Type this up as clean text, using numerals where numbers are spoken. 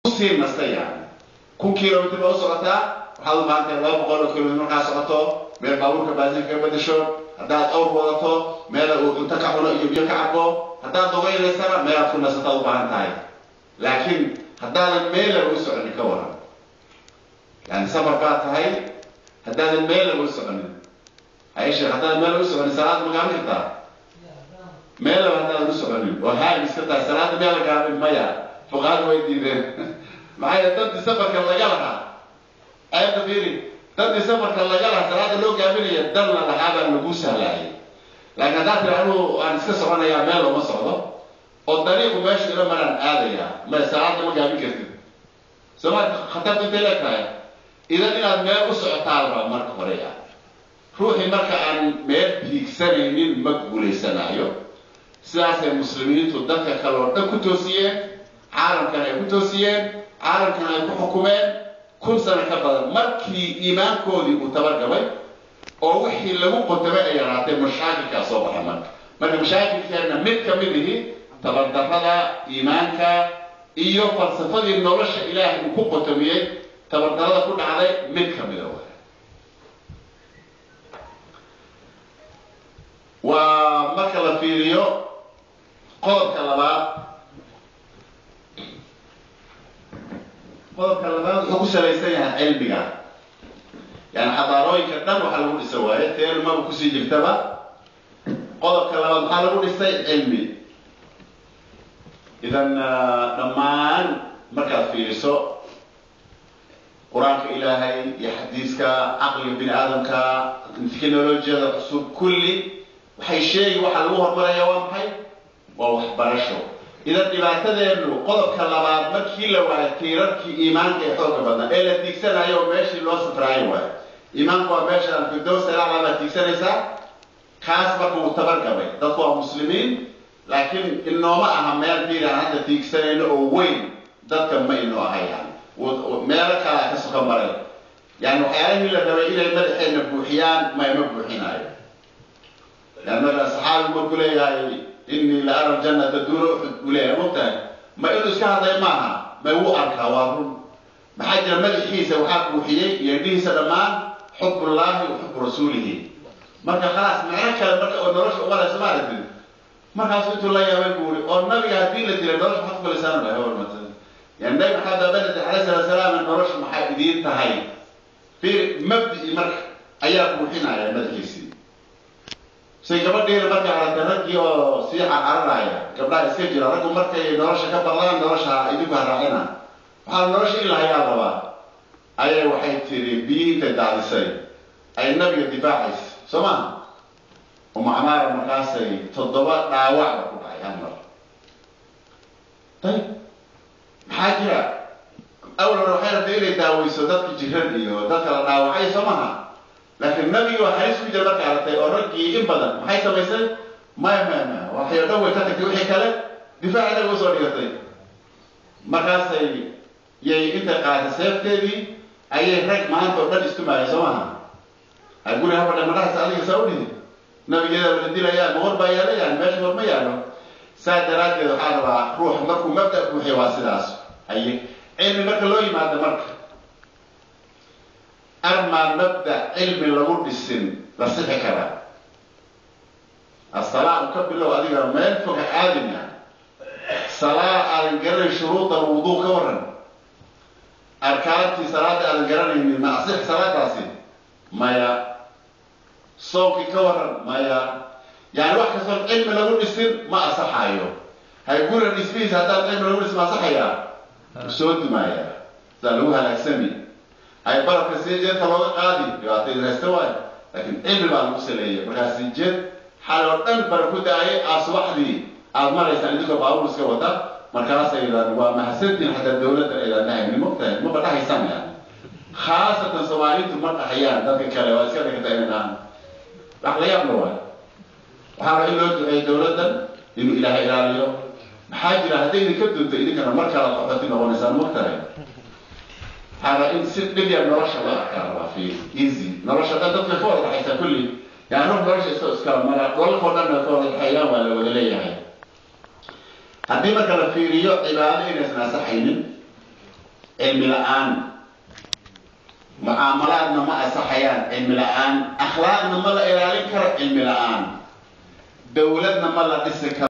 Sii nastay, yani 1000 kilomitr baa u socotaa, waxaad u baahan tahay 200 kilomitr markaa socoto meel baabuurka baasiinka ka bedesho, haddaad awr wadato meel uu cunto ka cuno iyo biyo ka cabo, haddaad dogaynaysana meelaad ku nasataad u baahan tahay. Laakiin haddaadan meelaba u soconin, ka waran? Yani safar baad tahay, haddaadan meelaba u soconin, haye sheekh, haddaadan meelaba u soconin, salaad ma gaabin kartaa? Meelaba haddaadan u soconin oo haag iska tahay, salaada meel la gaabin maya. Fuqahadu way diideen. Maxaa yeele, dadii safarka laga lahaa, ayadda fiiri, dadii safarka laga lahaa salaada loo gaabinaya dan la lahaa baa lagu sahlaayay. Laakiin haddaad tiri anugu aan iska soconayaa, meel looma socdo oo dariiqu meeshu ila maraan aadayaa, maya, salaada ma gaabin kartid. Sooma khatartu intay leegtahay? Idan inaad meel u socotaa la rabaa marka hore. Ah, ruuxii marka aan meel tiigsanaynin ma guulaysanaayo. Sidaasay muslimiintu dadka kale oo dhan ku toosiyeen, caalamkan ay ku toosiyeen, caalamkan ay ku xukumeen 1000 sano ka badan. Markii iimaankoodii uu tabargabay oo wixii lagu qotamay ay yaraatay, mashaakilkaa soo baxay. Marka mashaakilkeena mid ka mid ihi tabardarrada iimaanka iyo falsafadii nolosha Ilaahay uu ku qotamiyey tabardarrada ku dhacday mid ka mida waay. Waa marka la fiiriyo qodobka labaad. Qodobka labaad wuxuu ku salaysan yahay cilmiga. Yani xadaarooyinka dhan waxaa lagu dhisa waaye, teelmaba kusii jirtaba. Qodobka labaad maxaa lagu dhisay? Cilmi. Idan dhammaan markaad fiiriso Qur-aanka Ilaahay iyo xadiiska, caqliga bini aadamka, teknolojiyada cusub, kulli waxay sheegi waxaa lagu horumaraya waa maxay? Waa waxbarasho. Idan dhibaatadeenu qodobka labaad, markii la waayo tiirarkii iimaanka ee xooga badnaa ee la tiigsanayo oo meeshii loo safraayo waayo, iimaanku waa meesha alfirdows alaclaa baad tiigsanaysaa. Kaas marka wuu tabargabay. Dadku waa muslimiin, laakiin inooma aha meel fiir aan hadda tiigsanayno oo weyn. Dadka ma inoo aha, yani meelo kalaa ka soka maray. Yani waxyaalihii la rabay inay madaxeenna buuxiyaan mayma buuxinaayo. Yani marka saxaabigu markuu leeyahay "Inii la ara aljannata duuna Uxud" uu leeyahay, mogtahay, ma inuu iska hadlay maaha, may wuu arkaa, waa run. Maxaa jira? Madaxiisa waxaa buuxiyey iyo indhihiisa dhammaan xubullaahi wa xubu rasuulihi. Marka khalaas, macno kale marka oo nolosha umalayso ma aragtid. Markaasu intuu la yaabay buu uri, "Oo nabiga haddii la dilay, nolosha maxaad ku falisaan?" Yani Nabi Maxamed baa alayhi salaatu salaam, nolosha maxay idiin tahay? Fiir, mabdi'i marka ayaa buuxinaya madaxiisii. Say gabadhiina markay aragtay raggii oo sii carcararaya, gabdhaha iska jira, raggu markay nolosha ka badlaan, nolosha idinku haraacina, waxaa nolosha in la hayaa rabaa, ayay waxay tiri, biyihii intay daadisay ay nabiga difaacaysa, soo maha? Umu Camaara markaasay 7 dhaawacba ku dhacay hal mar. Dayib, maxaa jira? Awal hore waxay rabtay inay daaweyso dadka jiran iyo dadka la dhaawacay, soo maha? Laakiin nabiga waa halis ku jira markay aragtay oo raggii in badan, maxay samaysay? Maya, maya, maya, waxay o dhan way ka tagtay, wixii kale difaaci nabiga usoo dhigatay. Markaasay yay intay qaadatay seefteedii ayay rag maanta oo dhan istumaaya, soo maha? Ha guri hafadha madhaxaysa adiga saa u dhihi, nabigeeda la dilayaa, ma hor baa yaala? Yani meesha hor ma yaalo. Saa daraaddeed waxaa rabaa ruux markuu mabda buuxiya waa sidaas. Haye, cilmi marka loo yimaado, marka armaa mabda cilmi lagu dhisin la sixi karaa? Asalaa u ka bilow, adiga meel foga aadina, salaa aadan garanayn, shuruuda alwuduu ka waran, arkaantii salaada aadan garanaynin, ma asix salaadaasi? Maya. Soonkii ka waran? Maya. Yani wax kastoon cilmi lagu dhisin ma asaxayo. Hay, guriga dhismihiisa haddaan cilmi lagu dhisin ma asaxayaa? Soo dumaaya, sidaa lagu halaagsami. Hay, barafka sii jeedka looga qaadi, dhibaatayda haysta waayo, laakiin cilmi baa lagu saleeyay. Markaa sii jeed xal oo dhan bara ku da-ayay, aad subaxdii aada maraysaan idinkoo baabuur iska wata, markaasaydan waa mahadsantiin, xataa dawladda aydan dhahaynin, mogtahay, maba dhahaysaan. Yani khaasatan Soomaaliintu ma dhahayaan, dadka kale waa iska dhigata inay dhahaan. Wax la yaabla waayo. Waxaa raba in loo duceeyo dawladdan inuu Ilaahay ilaaliyo. Maxaa jira? Hadday idinka dunto, idinkana mar kala qaxooti noqonaysaan, mogtahay. Waxaa raba in si dhib yar nolosha loo arkaa rabaa, fi easy nolosha dhan dadka ka wada dhaxaysaa kulli. Yani ruux nolosha iska iskala mara, dholalkao dhan ka wada dhaxeeyaan, waa la wada leeyahay. Haddii marka la fiiriyo cibaado inaysan asaxaynin Cilmi la-aan mucaamalaadna ma asaxayaan, cilmi la-aan akhlaaqna ma la ilaalin karo, cilmi la-aan dowladna ma la dhisi karo.